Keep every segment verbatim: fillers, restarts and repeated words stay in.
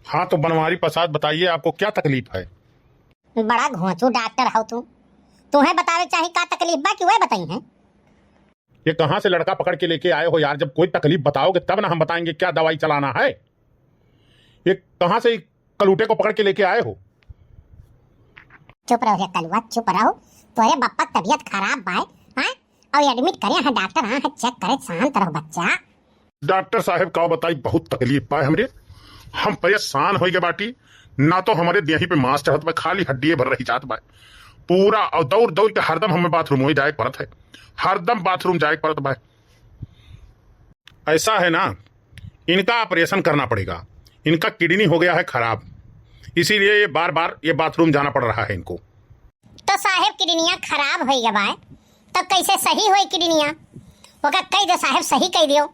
हाँ, तो बनवारी प्रसाद, बताइए, आपको क्या तकलीफ है? बड़ा घोंचू डॉक्टर हौ तू। तुहैं बतावे चाही का तकलीफ बा कि वह बताइहैं? ये कहाँ से लड़का पकड़ के लेके आए हो यार? जब कोई तकलीफ बताओगे तब ना हम बताएंगे क्या दवाई चलाना है। ये कहाँ से कलूटे को पकड़ के लेके आए हो? चुप रहो रे कलुआ, चुप रहो। तोरे बप्पा क तबीयत खराब बाय, हाँ? और एडमिट करे हैं डॉक्टर, हाँ, चेक करे, शांत रहो बच्चा। डॉक्टर साहेब, का बताई, बहुत तकलीफ पाए हमरे। हम परेशान होइ गए बाटी, ना तो हमरे देही पे मांस चढ़त बा, खाली हड्डिये भर रहि जात बा। पूरा और दौड़ दौड़ के हरदम हमें बाथरूम होइ जाए के पड़त है, हरदम बाथरूम जाए के पड़त बा। ऐसा है ना, इनका ऑपरेशन करना पड़ेगा। इनका किडनी हो गया है खराब, इसीलिए ये बार बार ये बाथरूम जाना पड़ रहा है इनको। तो साहेब, किडनिया खराब होइ गवा है, तो कैसे सही होई किडनिया? ओका कह दो साहेब, सही कह दियो।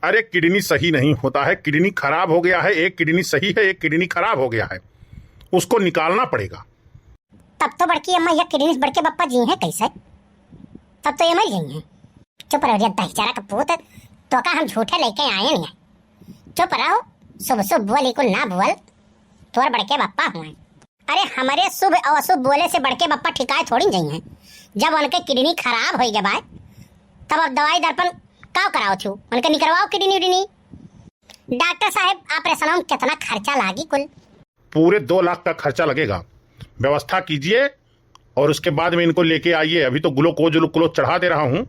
अरे, किडनी सही नहीं होता है, किडनी खराब हो गया है, एक किडनी सही है, एक किडनी खराब हो गया है, उसको निकालना पड़ेगा। तब तो बड़की अम्मा, यह किडनी बड़के बप्पा जी हैं कैसे? तब तो ये मर गई हैं। चुप रहो रे दहिजरा का पूत, तो का हम झूठे लेके आए नहीं हैं। चुप रहो, शुभ शुभ बोल, इकुल ना बोल, तोर बड़के बप्पा हुए। अरे, हमरे शुभ और अशुभ बोले से बड़के बप्पा ठिकाए थोड़ी न जइहैं। जब उनके किडनी खराब होइ गए बाय, तब अब दवाई दर्पण काव कराओ थू? उनके निकरवाओ किडनी उडनी। डॉक्टर साहेब, ऑपरेशन में कितना खर्चा लागी कुल? पूरे दो लाख का खर्चा लगेगा। व्यवस्था कीजिए और उसके बाद में इनको लेके आइए। अभी तो ग्लूकोज, ग्लूकोज चढ़ा दे रहा हूँ,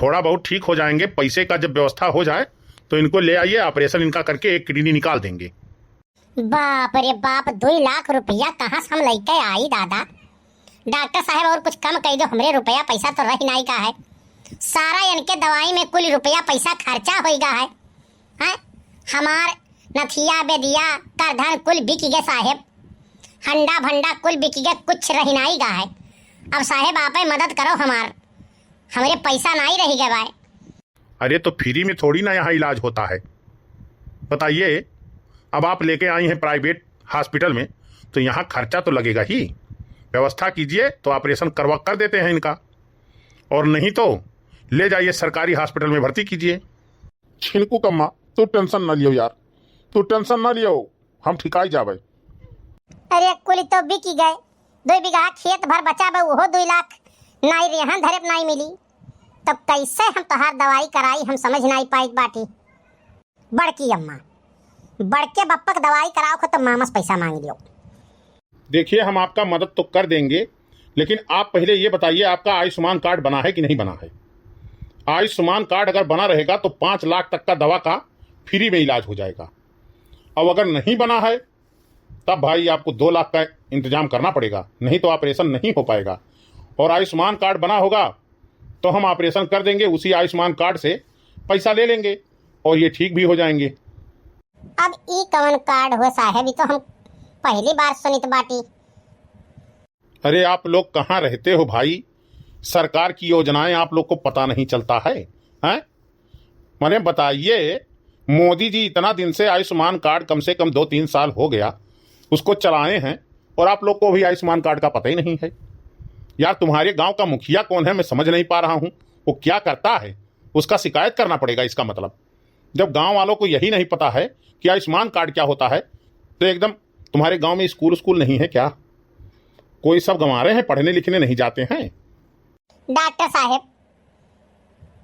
थोड़ा बहुत ठीक हो जाएंगे। पैसे का जब व्यवस्था हो जाए तो इनको ले आइए, ऑपरेशन इनका करके एक किडनी निकाल देंगे। बाप रे बाप, दुई लाख रुपया कहाँ से हम लइके आई दादा? डॉक्टर साहेब, और कुछ कम कह दो, हमरे रुपया पैसा तो रही नाई का है। सारा इनके दवाई में कुल रुपया पैसा खर्चा होइगा है। हैं? हमार नथिया, बेदिया, करधन कुल बिक गए साहेब। हंडा भंडा कुल बिक गए, कुछ रही नाई गा है। अब साहेब, आपे मदद करो हमार, हमरे पैसा नाई रही गए बाय। अरे, तो फ्री में थोड़ी ना यहाँ इलाज होता है, बताइए। अब आप लेके आई हैं प्राइवेट हॉस्पिटल में, तो यहाँ खर्चा तो लगेगा ही। व्यवस्था कीजिए तो ऑपरेशन करवा कर देते हैं इनका, और नहीं तो ले जाइए सरकारी हॉस्पिटल में भर्ती कीजिए। छिनकू कम्मा, तू टेंशन ना लियो यार, तू टेंशन ना लियो, हम ठिकाई जाबे। अरे, कुल तो बिकी गए, दुई बीघा खेत भर बचा बा, उहो दुई लाख नाई रेहन धरे प नाई मिली। तब कैसे हम तोहार दवाई कराई, हम समझ नाई पाइत बाटी। बड़की अम्मा, बड़के बप्पा क दवाई कराओ खो तो मामस पैसा मांग लियो। देखिए, हम आपका मदद तो कर देंगे, लेकिन आप पहले ये बताइए, आपका आयुष्मान कार्ड बना है कि नहीं बना है? आयुष्मान कार्ड अगर बना रहेगा तो पाँच लाख तक का दवा का फ्री में इलाज हो जाएगा। अब अगर नहीं बना है, तब भाई आपको दो लाख का इंतजाम करना पड़ेगा, नहीं तो ऑपरेशन नहीं हो पाएगा। और आयुष्मान कार्ड बना होगा तो हम ऑपरेशन कर देंगे, उसी आयुष्मान कार्ड से पैसा ले लेंगे और ये ठीक भी हो जाएंगे। अब ई कवन कार्ड हो साहेब, ई तो हम पहली बार सुनित बाटी। अरे, आप लोग कहाँ रहते हो भाई? सरकार की योजनाएं आप लोग को पता नहीं चलता है, हैं? मने बताइए, मोदी जी इतना दिन से आयुष्मान कार्ड कम से कम दो तीन साल हो गया, उसको चलाए हैं, और आप लोग को भी आयुष्मान कार्ड का पता ही नहीं है। यार, तुम्हारे गांव का मुखिया कौन है, मैं समझ नहीं पा रहा हूँ। वो क्या करता है, उसका शिकायत करना पड़ेगा। इसका मतलब, जब गांव वालों को यही नहीं पता है कि आयुष्मान कार्ड क्या होता है, तो एकदम तुम्हारे गांव में स्कूल, स्कूल नहीं है क्या? कोई सब गंवारे हैं, पढ़ने लिखने नहीं जाते हैं? डॉक्टर साहेब,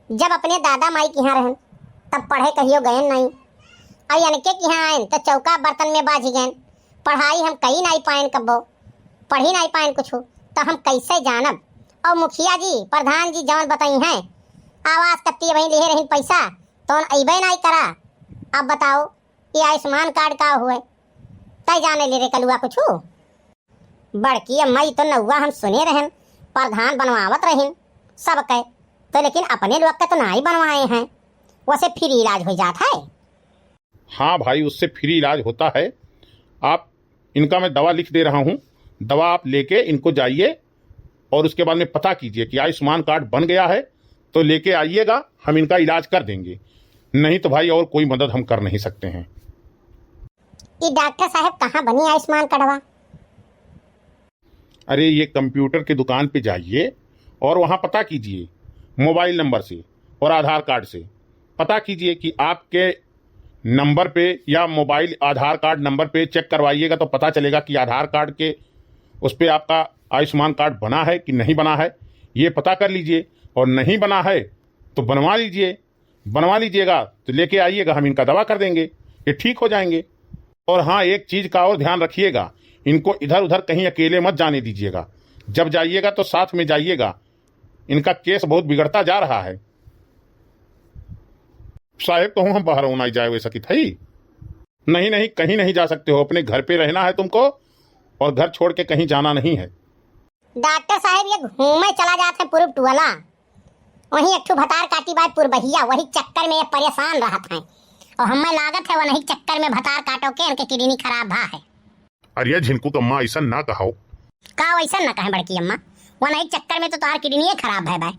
जब अपने दादा माई के यहाँ रहन, तब पढ़े कहियो गयन नहीं। और इनके के यहाँ आयन, तो चौका बर्तन में बाझ गयन। पढ़ाई हम कई नहीं पायन कब्बो, पढ़ी नहीं पायन कुछ, तो हम कैसे जानब? और मुखिया जी, प्रधान जी जवन बताई हैं, आवास कत्ती वहीं लिहे रही पैसा, तो अइबे नहीं करा। अब बताओ, ये आयुष्मान कार्ड का हुए? तय जाने ले रे कलुआ कुछ। बड़की अम्मा, ई तो नौवा हम सुने रहन, प्रधान बनवावत रहिन सबके, तो लेकिन अपने लोग के तो नाई बनवाए हैं, वैसे फ्री इलाज हो जात है। हाँ भाई, उससे फ्री इलाज होता है। आप, इनका मैं दवा लिख दे रहा हूँ, दवा आप लेके इनको जाइए और उसके बाद में पता कीजिए कि आयुष्मान कार्ड बन गया है तो लेके आइएगा, हम इनका इलाज कर देंगे, नहीं तो भाई और कोई मदद हम कर नहीं सकते हैं। ई डॉक्टर साहब, कहाँ बनी आयुष्मान कार्डवा? अरे, ये कंप्यूटर की दुकान पे जाइए और वहाँ पता कीजिए मोबाइल नंबर से और आधार कार्ड से पता कीजिए कि आपके नंबर पे या मोबाइल आधार कार्ड नंबर पे चेक करवाइएगा, तो पता चलेगा कि आधार कार्ड के उस पे आपका आयुष्मान कार्ड बना है कि नहीं बना है, ये पता कर लीजिए। और नहीं बना है तो बनवा लीजिए, बनवा लीजिएगा तो लेके आइएगा, हम इनका दवा कर देंगे, ये ठीक हो जाएंगे। और हाँ, एक चीज़ का और ध्यान रखिएगा, इनको इधर उधर कहीं अकेले मत जाने दीजिएगा, जब जाइएगा तो साथ में जाइएगा। इनका केस बहुत बिगड़ता जा रहा है। साहेब, कहूँ हम बहरौ नाई जाए वै सकित हई? नहीं, नहीं, कहीं नहीं जा सकते हो, अपने घर पे रहना है तुमको और घर छोड़ के कहीं जाना नहीं है। डॉक्टर साहेब, ये घूमे चला जात है पूरब टुअला, वहीं एक ठो भतार काटी बाय पुरबहिया, वही चक्कर में ये परेशान रहत हैं। और हमें लागत है, वही चक्कर में भतार काटो के इनके किडनी खराब भा है। अरे झिनकू क अम्मा, ऐसा ना कहो। का वैसा ना कहे बड़की अम्मा, वनही चक्कर में तो तोहार किडनिये खराब है बाय।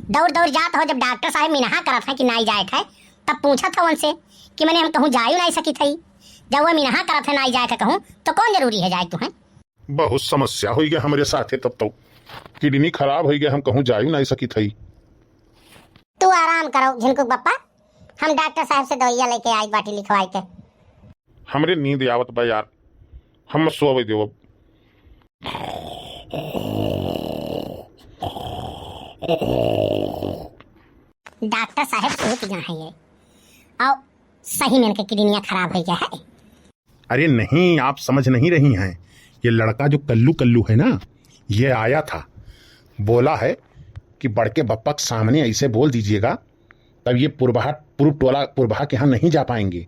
दौड़ दौड़ जात हो, जब डॉक्टर साहेब मिनहा करत हैं कि नाई जाए है, तब पूछत हो उनसे कि मने हम कहूँ जायु नाई सकित हई। जब वो मिनहा करत है नाई जाए है कहूँ, तो कौन जरूरी है जाए तुहें? बहुत समस्या होई गया हमरे साथे, तब तो किडनी खराब होई गया, हम कहूँ जायु नाई सकित हई। तू आराम करो झिनकू बप्पा, हम डॉक्टर साहब से दवाइया लेके आई बाटी लिखवाई के। हमरे नींद आवत बा यार, हम सोवे देवब। डॉक्टर साहब सूत गए हैं ये, और सही में इनके किडनियाँ खराब हो गया है। अरे नहीं, आप समझ नहीं रही हैं। ये लड़का जो कल्लू कल्लू है ना, ये आया था, बोला है कि बड़के बप्पा के सामने ऐसे बोल दीजिएगा, तब ये पुरबहा, पुरुब टोला पुरबहा के यहाँ नहीं जा पाएंगे,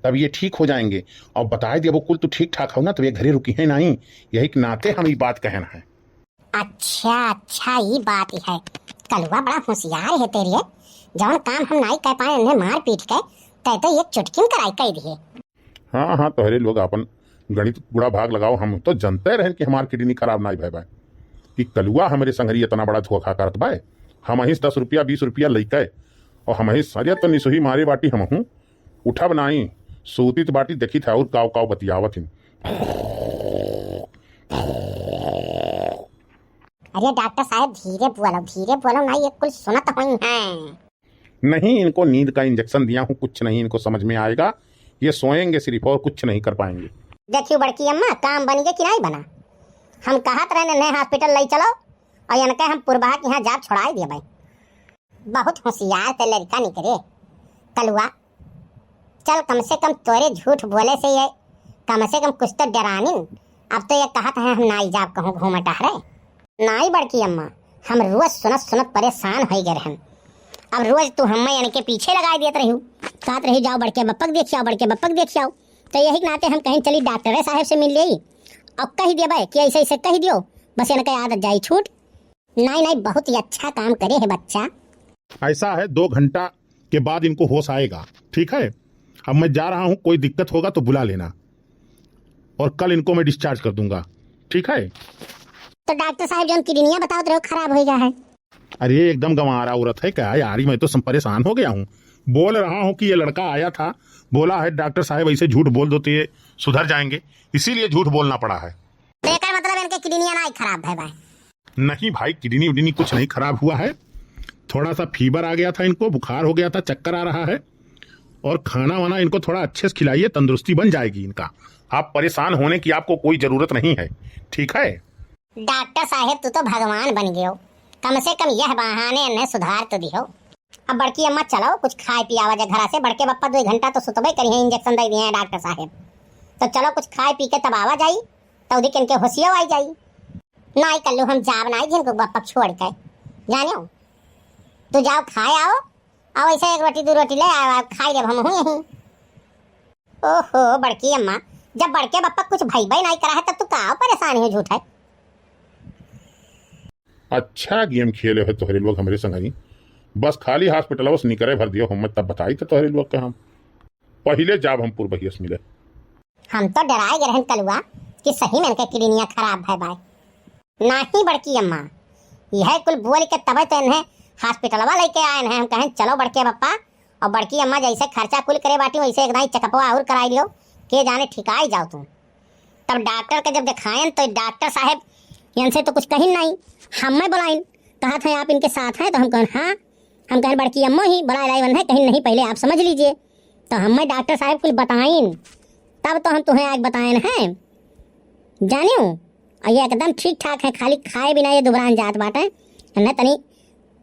तब ये ठीक हो जाएंगे। और बताए दिया वो कुल तू ठीक ठाक हो ना, तब ये घरे रुकी है नहीं, यही के नाते हम ये बात कहना है। अच्छा, अच्छा, ई बात ही है। कलुआ बड़ा होशियार है तेरे, जौन काम हम नाई कर पाए उन्हें मार पीट के, तै तो एक चुटकी में कराई कह दिए। हाँ, हाँ, तोहरे लोग आपन गणित गुणा भाग लगाओ, हम तो जनते रहन कि हमार किडनी खराब नाई भय बाय, कि कलुआ हमरे संगरी इतना बड़ा धोखा करत बाय, हम ही दस रुपया, बीस रुपया लइके, और हम ही सरिया तो निसुही मारे बाटी, हम हूँ उठब नाई, सूतित बाटी, देखित है और काव काव बतियावत हिन। अरे डॉक्टर साहब, धीरे बोलो, धीरे बोलो, नाई ये कुल सुनत होई हैं। नहीं, इनको नींद का इंजेक्शन दिया हूँ, कुछ नहीं इनको समझ में आएगा। ये सोएंगे सिर्फ और कुछ नहीं कर पाएंगे। देखियो बड़की अम्मा, काम बन गए कि नहीं बना? हम कहत रहे नए हॉस्पिटल ले चलो और इनके हम पुरबहा के यहाँ जाब छोड़ाई दिए भाई। बहुत होशियार ते लड़का निकले कलुआ। चल, कम से कम तोरे झूठ बोले से ये कम से कम कुछ तो डरानिन। अब तो ये कहत है हम नाई जाब कहूँ घूमे टहरे। नाई बड़की अम्मा, हम रोज सुनत सुनत परेशान हो गए रहन। अब रोज तू हमें इनके पीछे लगाए देत रही, कहत रही जाओ बड़के बप्पक देख आओ, बड़के बप्पक देख आओ। तो यही के नाते हम कहीं चली डॉक्टरे साहब से मिल लेई और कह देबे कि ऐसे ऐसे कह दियो, बस इनके आदत जाई छूट। नाई नाई, बहुत ही अच्छा काम करे है बच्चा। ऐसा है, दो घंटा के बाद इनको होश आएगा, ठीक है? अब मैं जा रहा हूँ, कोई दिक्कत होगा तो बुला लेना, और कल इनको मैं डिस्चार्ज कर दूंगा, ठीक है? तो डॉक्टर साहब, जौन किडनिया बतावत रहे, खराब हो गया है। अरे, एकदम गंवारा औरत है क्या यार, मैं तो सम-, परेशान हो गया हूँ। बोल रहा हूँ कि ये लड़का आया था, बोला है डॉक्टर साहब ऐसे झूठ बोल दो तो ये सुधर जाएंगे, इसीलिए झूठ बोलना पड़ा है। तो एकर मतलब इनके किडनिया ना ही खराब है भाई। नहीं भाई, किडनी उडनी कुछ नहीं खराब हुआ है, थोड़ा सा फीवर आ गया था इनको, बुखार हो गया था, चक्कर आ रहा है, और खाना वाना इनको थोड़ा अच्छे से खिलाइए, तंदुरुस्ती बन जाएगी इनका। आप परेशान होने की आपको कोई ज़रूरत नहीं है, ठीक है? डॉक्टर साहेब, तू तो भगवान बन गयो, कम से कम यह बहाने इन्हें सुधार तो दियो। अब बड़की अम्मा चलो, कुछ खाए पियावा जा घरा से, बड़के बप्पा दो घंटा तो सुतबे करी हैं, इंजेक्शन दे दिए हैं डॉक्टर साहेब, तो चलो कुछ खाए पी के तब आवा जाई, तो उदी के इनके होशियो आई जाई। नाई कल्लू, हम जाब नाई झिनकू बप्पा छोड़ के, जाने हो, तू जाओ खाए आओ, आओ ऐसे एक रोटी दो रोटी ले आओ, आओ खाई लेब हम हूँ यहीं। ओहो बड़की अम्मा, जब बड़के बप्पा कुछ भइबे नाई करा है तब तू का परेशान हो झूठ है? अच्छा गेम खेले हो तोहरे लोग हमरे संगही। बस खाली हॉस्पिटलवा से निकरे भर दियो हम, तब बताई तो तोहरे लोग के हम। पहिले जाब हम पुरबहिया से मिले। हम तो डराए गए रहन कलुआ कि सही में इनके किडनिया खराब है बाय। नाही बड़की अम्मा, यह कुल बोल के तबे तो इन्हें हॉस्पिटलवा लेके आए हैं। हम कहें चलो बड़के बप्पा, और बड़की अम्मा जैसे खर्चा कुल करे बाटी वैसे एक दाई चेकअपवा और कराई लियो, के जाने ठिकाई जाओ तू। तब डॉक्टर के जब दिखाएन तो डॉक्टर साहेब इनसे तो कुछ कहिन नहीं, हमें बुलाइन, कहत हैं आप इनके साथ हैं, तो हम कहन हाँ, हम कहन बड़की अम्मो ही बुलाए लाई वन है, कहिन नहीं पहले आप समझ लीजिए। तो हमें डॉक्टर साहब कुल बताइन, तब तो हम तुहें आके बताइन हैं, जानियो। और ये एकदम ठीक ठाक है, खाली खाए बिना ये दुबरान जात बाटे। इन्हें तनी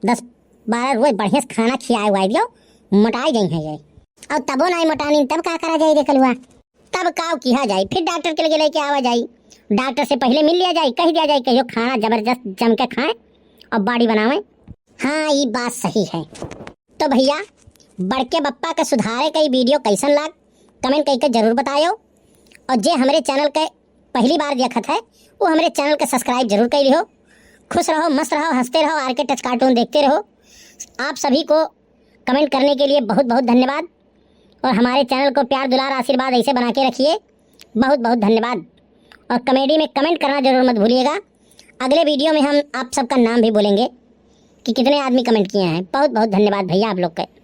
दस बारह रोज बढ़िया से खाना खियाए हुआ दियो, मोटाई गई है ये। और तबो नाई मोटानी, तब का करा जाई रे कलुआ? तब का किहा जाई, फिर डॉक्टर के लगे लेके आवा जाई, डॉक्टर से पहले मिल लिया जाई, कह दिया जाई, कहियो खाना जबरदस्त जम के खाएं और बॉडी बनावें। हाँ, ये बात सही है। तो भैया, बड़के बप्पा के सुधारे का ई वीडियो कैसन लाग, कमेंट करके जरूर बतायो। और जे हमरे चैनल के पहली बार देखत है, वो हमरे चैनल के सब्सक्राइब जरूर कर लिहो। खुश रहो, मस्त रहो, हंसते रहो। आर के टच कार्टून देखते रहो। आप सभी को कमेंट करने के लिए बहुत बहुत धन्यवाद और हमारे चैनल को प्यार, दुलार, आशीर्वाद ऐसे बना के रखिए। बहुत बहुत धन्यवाद। और कमेडी में कमेंट करना जरूर मत भूलिएगा। अगले वीडियो में हम आप सबका नाम भी बोलेंगे कि कितने आदमी कमेंट किए हैं। बहुत बहुत धन्यवाद भैया आप लोग के।